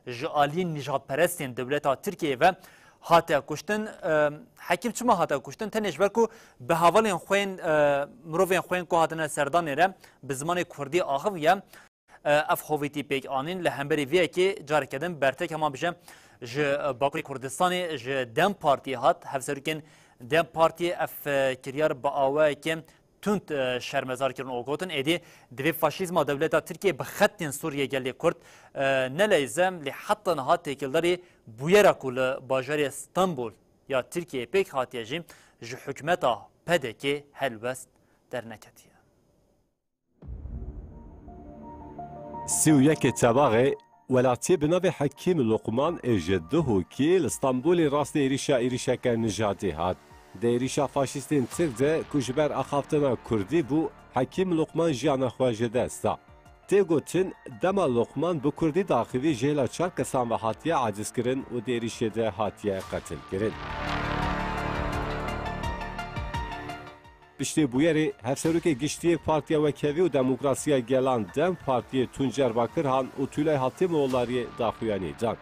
ji aliyê nîjadperestên dewleta Tirkiyeyê ve hate kuştin. E, Hekîm çima hate kuştin? Tenê ji ber ku bi hevalên xwe yên, e, mirovên xwe yên ku hatine serdanê re bi zimanê kurdî axiviye. E, ev hovîtî pêk anîn. Li hemberî vê yekê careke din bertek hema bije ji, e, Bakurê Kurdistanê ji DEM Partiyê hat. Hevserokên DEM Partiyê ev, e, kiryar bi awayeke tund, e, şermezar kirin û gotin, êdî divê faşîzma dewleta Tirkiyê bi xetên Sûriyê gelê Kurd, e, neleyze. Lê heta niha têkildarî bûyera ku li bajarê Stenbol ya Tirkiyeyê pêk hatiye jî ji hikûmeta P D K'ê helwest derneketiye. Sî û yekê Tebaxê, welatiyê bi navê Hekîm Luqman ê ji Duhokî li Stenbolê rastî êrîşa êrîşeke nijadî hat. Di êrîşa faşîstên Tirk de ku ji ber axaftina Kurdî bû, Hekîm Luqman jiyana xwe ji dest da. Tê gotin, dema Luqman bi Kurdî diaxivî ji hêla çar kesan ve hatiye acizkirin û di êrîşê de hatiye qetilkirin. Piştî bûyerê, Hevserokê Giştî yê Partiya Wekhevî û Demokrasiya Gelan, DEM Partiyê, Tuncer Bakirhan û Tülay Hatimoğullariyê daxuyanî dan.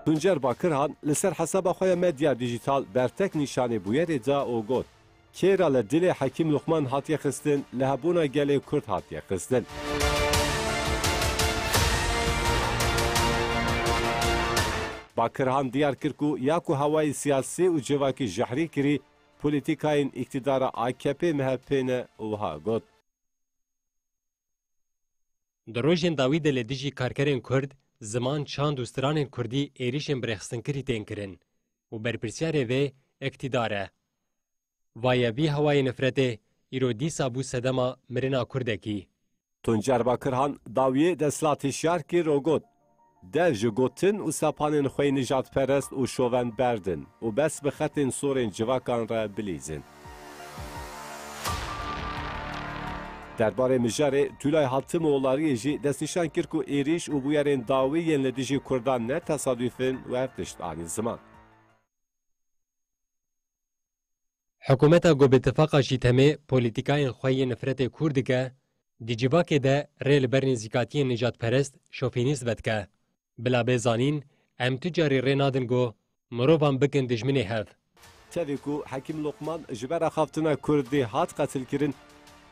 Tuncer Bakirhan li ser hesaba xwe ya medya dîjîtal bertek nîşanî bûyerê da û got, Kêra li dilê Hekîm Luqman hatiye xistin, li hebûna gelê Kurd hatiye xistin. Bakirhan diyar kir ku ya ku hewayê siyasî û civakî jehrî kirî, polîtîkayên îktidara A K P M H P ne û wiha got. Di rojên dawî de li dijî karkerên Kurd, ziman, çand û stranên Kurdî êrîşên birêxistinkerî tên kirin û berpirsiyarê vê îktidar e. Vaye vî hewayê nifretê îro dîsa bû sedema mirina Kurdekî. Tuncer Bakirhan dawiyê desthilatî şiyar kir û got, dev ji gotin û sepanên xwe yê nijadperest û şovend berdin û bes bi xetên sorên civakan re bilîzin. Derbarê mijarê Tûlay Hatimoğullariyê jî destnîşan kir ku êrîş û bûyerên dawî yên li dijî Kurdan ne tesadûf in û ev tişt anî ziman. Hikûmeta ku bi tifaqa jîtemê polîtîkayên xwe yê nifretê kûr dike, di civakê de rê li ber nêzîkatiyên nijadperest, şofînîst vedike. Bila bê zanîn, em tu carî rê nadin ku mirovan bikin dijminê hev. Tevî ku Hekîm Lokman ji ber axaftina Kurdî hat qetilkirin,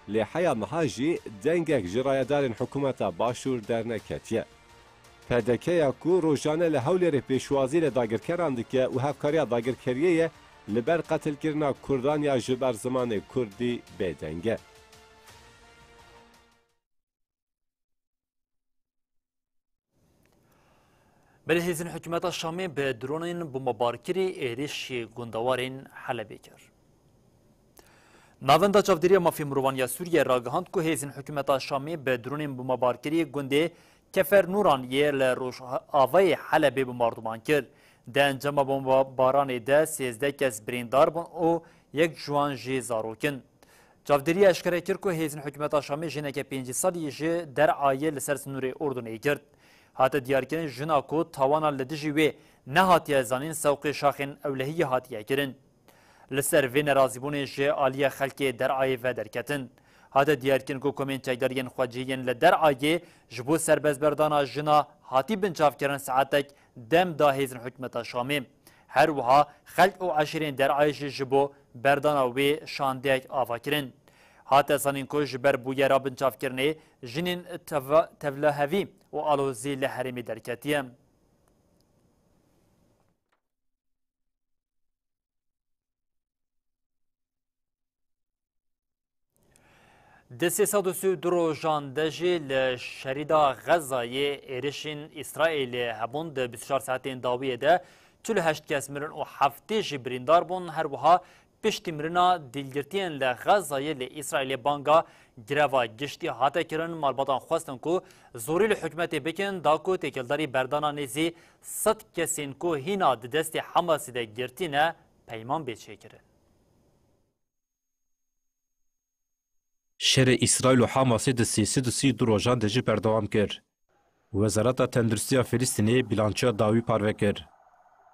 lê heya meha jî dengek ji rayedarên hikûmeta Başûr derneketiye. P D K ya ku rojane li Hewlêrê pêşwazî li dagirkeran dike û hevkariya dagirkeriyê ye, li ber qetilkirina Kurdan ya ji ber zimanê Kurdî bêdeng e. Belê hêzên hikûmeta Şamê bi dronên bombebarkirî êrişî gundewarên Helebê kir. Navenda Çavdêriya Mafê Mirovan ya Sûriyê ragihand ku hêzên hikûmeta Şamê bi dronên bombebarkirî gundê Kefer Nûran yê li rojavayê Helebê bombardûman kir. Di encama bombebaranê de sêzdeh kes birîndar bûn û yek ji wan jî zarok in. Çavdêriya eşkere kir ku hêzên hikûmeta Şamê jineke pêncî salî ji derayê li ser sinûrê Urdunê girt. Hate diyarkirin, jina ku tawana li dijî wê nehatiye zanîn, sewqê şaxên ewlehiyê hatiye kirin. Li ser vê nerazîbûnê ji aliyê xelkê derayê ve derketin. Hate diyarkirin ku komên çekdariyên xwecihî yên li derayê ji bo serbestberdana jina hatî binçavkirin saetek dem da hêzên hikûmeta Şamê. Her wiha xelk û eşîrên derayê jî ji bo berdana wê şandeyek ava kirin. Hate zanîn ku ji ber bûyera binçavkirinê jinên teva-, tevlihevî û alozî li herêmê derketiye. Di sê sed û sî û du rojan de jî li şerîda Xezayê êrişên Îsraîlê hebûn. Di bîst û çar saetên dawiyê de çil û heşt kes mirin û heftê jî birîndar bûn. Her wiha piştî mirina dîlgirtiyên li Xezayê li Îsraîlê banga greva giştî hate kirin. Malbatan xwestin ku zorî li hikûmetê bikin, da ku têkildarî berdana nêzî sed kesên ku hîna di destê Hamasê de girtî ne, peyman bê çêkirin. Şerê Îsraîl û Hamasê di sê sed û sî û du rojan de jî berdewam kir. Wezareta Tenduristiya Filistînê bîlançoya dawî parve kir.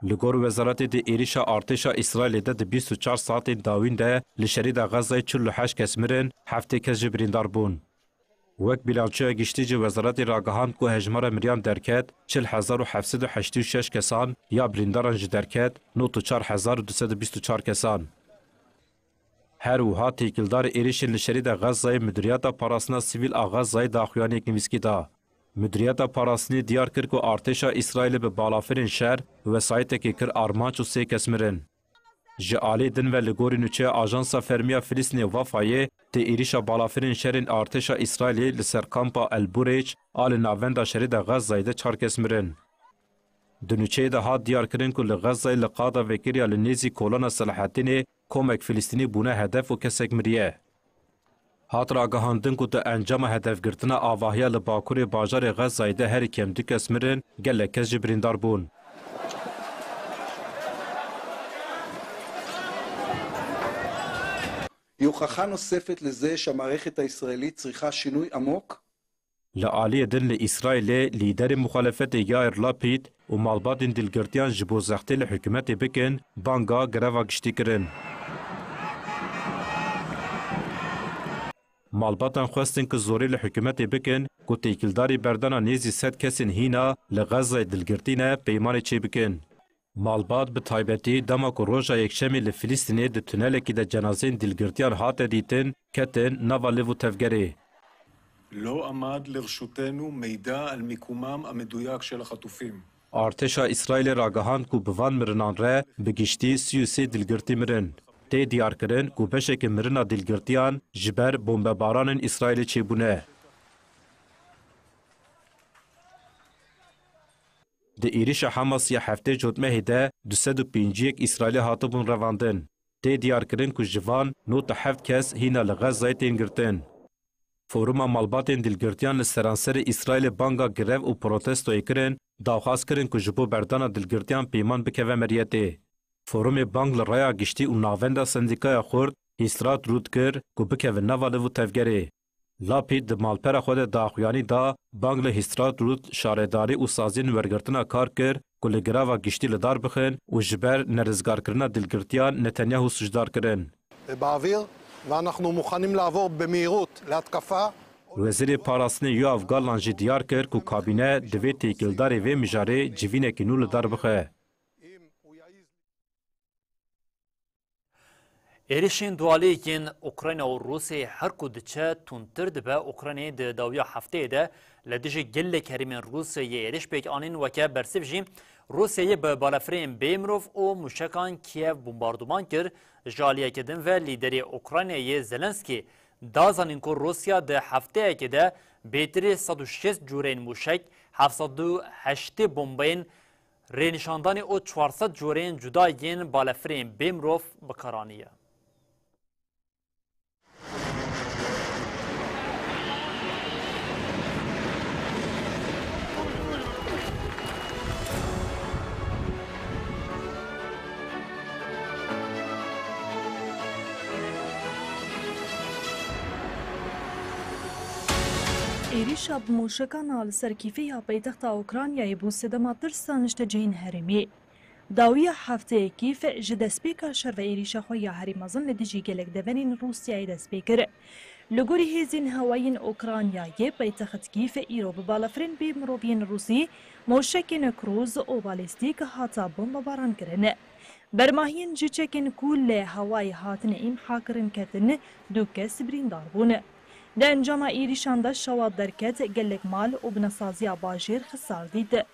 Li gor wezaretê, di êrişa artêşa Îsraîlê de di bîst û çar saetên dawîn de li şerîda Xezayê çil û heşt kes mirin, heftê kes jî birîndar bûn. Wek bîlançoya giştî ji wezaretê ragihand ku hejmara miriyan derket çil hezar û heft sed û heştê û şeş kesan, ya birîndaran jî derket nod û çar hezar û du sed û bîst û çar kesan. Her wiha têkildarê êrişên li şerîda Xezayê Mudiriyeta Parastina Sivîl a Xezayê daxuyaniyek nivîskî da. Mudiriyeta Parastinê diyar kir ku artêşa Îsraîlê bi balafirên şer wesayîtekê kir armanc û sê kes mirin. Ji alî din ve, li gorî nûçeya Ajansa Fermiya Filistînê Wafayê, di êrişa balafirên şerên artêşa Îsraîlê li ser kampa El Burêc a li navenda şerê de Xezayê de çar kes mirin. Di nûçeyê de hat diyarkirin ku li Xezayê li qada vekirî ya li nêzî kolana Selaheddînê komek Filistînî bûne hedef û kesek miriye. Hat ragihandin ku di encama hedefgirtina avahiya li bakurê bajarê Xezayê de herî kêm du kes mirin, gelek kes jî birîndar bûn. היא הוכחה נוספת לזה שהמערכת הישראלית צריכה שינוי עמוק. Li aliyê din li Îsraîlê, lîderê muxalefetê Yair Lapîd û malbatên dîlgirtiyan ji bo zextê li hikûmetê bikin, banga greva giştî kirin. Malbatan xwestin ku zorê li hikûmetê bikin ku têkildarî berdana nêzî sed kesên hîna li Xezayê dîlgirtî ne, peymanê çêbikin. Malbat bi taybetî dema ku roja Yekşemê li Filistînê di tunelekî de cenazeyên dîlgirtiyan hate dîtin, ketin nava liv û tevgerê. לא עמד לרשותנו מידע על מיקומם המדויק של החטופים. Artêşa Îsraîlê ragihand ku bi van mirinan re bi giştî sî û sê dîlgirtî mirin. Tê diyarkirin ku beşeke mirina dîlgirtiyan ji ber bombebaranên Îsraîlê çêbûne. Di êrişa Hamas ya heftê Cotmehê de du sed û pêncî yek Îsraîlî hatibûn revandin. Tê diyarkirin ku ji van nod û heft kes hîna li Xezayê tên girtin. Foruma Malbatên Dilgirtiyan li seranserê Îsraîlê banga grev û protestoyê kirin, daxwaz kirin ku ji bo berdana dilgirtiyan peyman bikeve meriyetê. Forumê bang li raya giştî û navenda sendîkaya xurt Hîstrat Rût kir ku bikeve nava liv û tevgerê. Lapîd di malpera xwe de daxuyanî da, bang li Hîstrat Rût şaredarî û saziyên wergirtina kar kir ku li greva giştî li dar bixin û ji ber nerizgarkirina dilgirtiyan Netanyahu sûcdar kirin. באוויר, ואנחנו מוכנים לעבור במהירות להתקפה. Wezîrê Parastinê Yoav Gallan jî diyar kir ku kabîne divê têkildarê vê mijarê civînekî nû li dar bixe. Êrişên dualî yên Ukrayna û Rûsyayê her ku diçe tundtir dibe. Ukraynayê di dawiya hefteyê de li dijî gelek herêmên Rûsyayê êriş pêk anîn, weke bersiv jî Rûsyayê bi balafirên bê mirov û mûşekan Kiev bombarduman kir. Ji aliyeke din ve lîderê Ukraynayê Zelenskî da zanîn ku Rûsya di hefteyekê de bêtirî sed û şêst cûreyên mûşek, heft sed û heştê bombeyên rênîşandanê û çar sed cûreyên cuda yên balefirên bê mirov bi kar aniye. Êrîşa bi mûşekan a li ser Kîfê ya paytexta Ukraynayê bû sedema tirsa niştecihên herêmê. Dawiya hefteyekî Kîf ji destpêka şer ve êrîşa xwe ya herî mezin li dijî gelek deverên Rûsyayê dest pê kir. Li gorî hêzên hewayên Ukraynayê, paytext Kîf îro bi balafirên bê mirov yên Rûsî, mûşekên Krûz û balîstîk hata bombebaran kirin. Bermahiyên ji çekên ku li hewayê hatine îmha kirin ketin, du kes birîndar bûn. Di encama êrîşan de şewat derket, gelek mal û binesaziya bajêr xisar dît.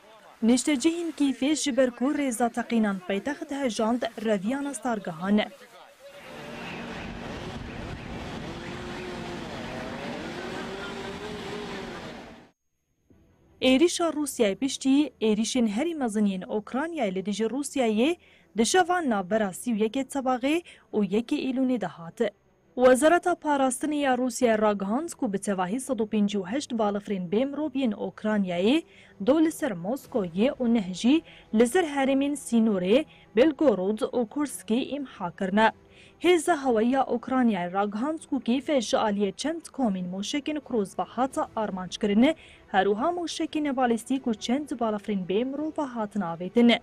Niştecihên Kîfê ji ber ku rêza teqînan paytext hejand, reviyana star gihan. Êrîşa Rûsyayê piştî êrîşên herî mezin yên Ukraynayê li dijî Rûsyayê di şeva navbera sî û yekê Tebaxê û yekê Îlûnê de hat. Wezareta Parastinê ya Rûsyayê ragihand ku bi tevahî sed û pêncî û heşt balafirên bê mirov yên Ukraynayê do li ser Moskoyê û neh jî li ser herêmên sînorê Belgorod û Kurskê îmha kirine. Hêza hewayî ya Ukraynayê ragihand ku Kîf ji aliyê çend komên mûşekên Krûz ve hate armanckirin, her wiha mûşekên balîstîk û çend balafirên bê mirov ve hatin avêtin.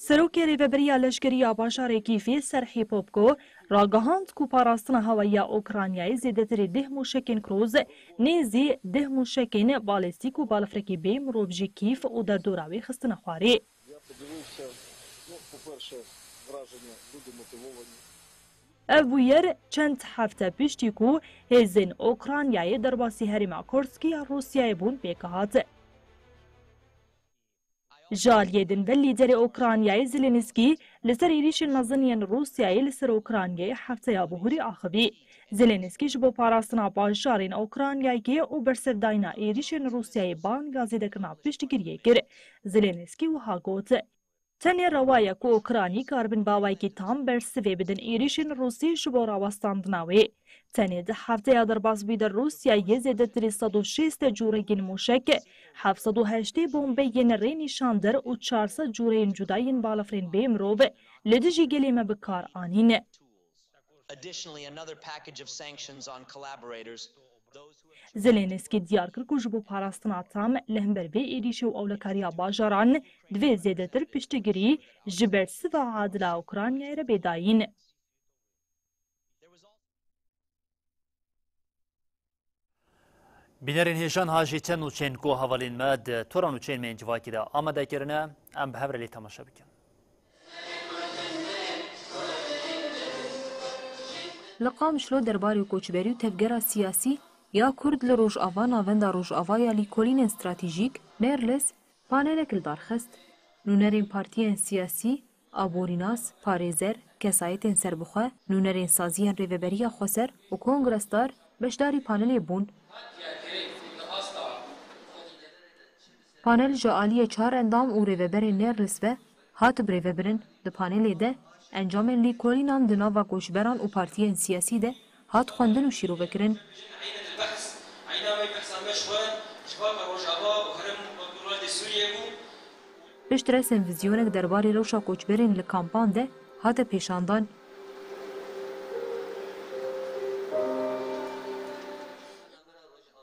Serokê Rêveberiya Leşkerî ya bajarê Kîfê Serhî Popko ragihand ku parastina hewayî ya Ukraynayê zêdetirî deh mûşekên Krûz, nêzî deh mûşekên balîstîk û balafireke bê mirov ji Kîf û derdora wê xistine xwarê. Я подивився, ну, по-перше, враження, люди мотивовані. Ev bûyer çend hefte piştî ku hêzên Ukraynayê derbasî herêma Kurskî ya Rûsyayê bûn pêk hat. Ji aliyê din ve lîderê Ukraynayê Zelensky li ser êrîşên mezin yên Rûsyayê li ser Ukraynayê hefteya bihurî axivî. Zelensky ji bo parastina bajarên Ukraynayê û bersevdayîna êrîşên Rûsyayê banga zêdekirina piştgiriyê kir. Zelensky wiha got, Tenê rewa ye ku Ukraynî karibin bi awayekî tam bersivê bidin êrîşên Rûsî ji bo rawestandina wê. Tenê di hefteya derbasbûyî de Rûsyayê zêdetirî sed û şêst cûreyên mûşek, heft sed û heştê bombeyên rênîşander û çar sed cûreyên cuda yên balafirên bê mirov li dijî gelê me bi kar anîn. Additionally, another package of sanctions on collaborators, those who have Zelensky diyar kir ku ji bo parastina tam li hember vê êrîşê û ewlekariya bajaran divê zêdetir piştgirî ji bersiva adil a Ukraynayê re bê dayîn. Bînerên hêja, niha jî çend nûçeyên ku hevalên me di tora nûçeyên me yên civakî de amade kirine, em bi hev re lê temaşe bikin. Li Qamişlo derbarê koçberî û tevgera siyasî ya Kurd li Rojava navenda Rojava ya lîkolînên stratejîk, Merlis, panelek li dar xist. Nûnerên partiyên siyasî, aborînas, parêzer, kesayetên serbixwe, nûnerên saziyên Rêveberiya Xweser û kongresdar beşdarî panelê bûn. Maddiya kerê fûn li asta xwe di nederê de dişibise. Panel ji aliyê çar endam û rêveberên Nerlis ve hat birêvebirin. Di panelê de encamên lîkolînan di nava koçberan û partiyên siyasî de hat xwendin û şîrovekirin. Piştre senvizyonek derbarê rewşa koçberên li kampan de hate pêşandan.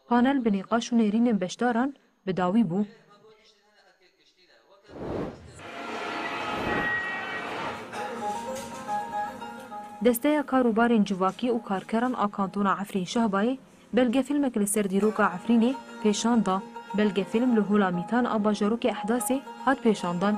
Panel bi nîqaş û nêrînên beşdaran bi dawî bû. Desteya Karûbarên Civakî û Karkeran a Kantona Efrîn Şehbayê belgefîlmek li ser dîroka Efrînê pêşan da. Belgefîlm li Hola Mîtan a bajarokê Ehdasê hat pêşandan.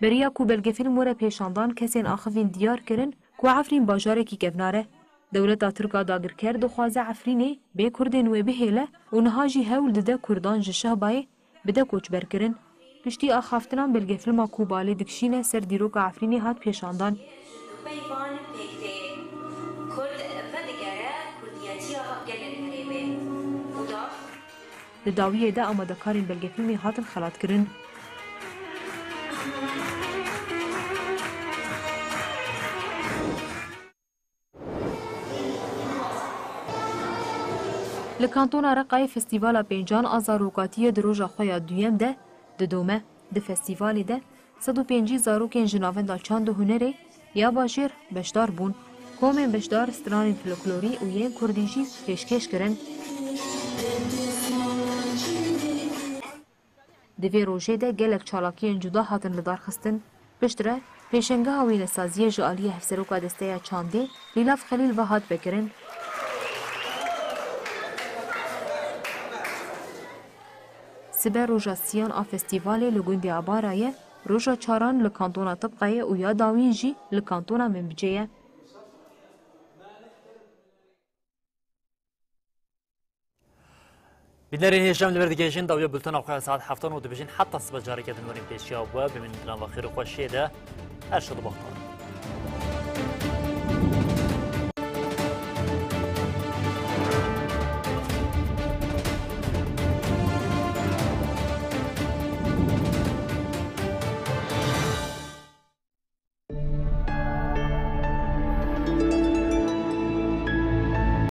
Beriya ku belgefîlm were pêşandan, kesên axivîn diyar kirin ku Efrîn bajarekî kevnar e. Dewleta Tirk a dagirker dixwaze Efrînê bê Kurdên wê bihêle û niha jî hewl dide Kurdan ji Şehbayê bide koçberkirin. Piştî axaftinan belgefîlma ku balê dikişîne ser dîroka Efrînê hat pêşandan. Peyvan pêk tê. Kurd vedigere kurdiyetiya gelên herêmê. Û da Di dawiyê de amadekarên belgefîlmê hatin xelatkirin. Li Kantona Reqayê Festîvala Pêncan a Zarokatiyê di roja xwe ya duyem de didome. Di festîvalê de sed û pêncî zarokên ji Navenda Çand û Hunerê ya Bajêr beşdar bûn. Komên beşdar stranên folklorî û yên kurdî jî pêşkêş kirin. Di vê rojê de gelek çalakiyên cuda hatin lidarxistin. Piştre, pêşengeha wênesaziyê ji aliyê Hevseroka Desteya Çandê Lîlav Xelîl ve hat vekirin. Sibe roja siyan a festîvalê li gundê Abara ye, roja çaran li kantona Tibqayê û ya dawîn jî li kantona Minbicê ye. Bînerên hêja, em li vir digihêjin dawiya bultena xwe ya saet heftan û dibêjin heta sibe careke din werin pêşiya we, bimînin di nava xêr û xweşiyê de. Her şad û baxtewar.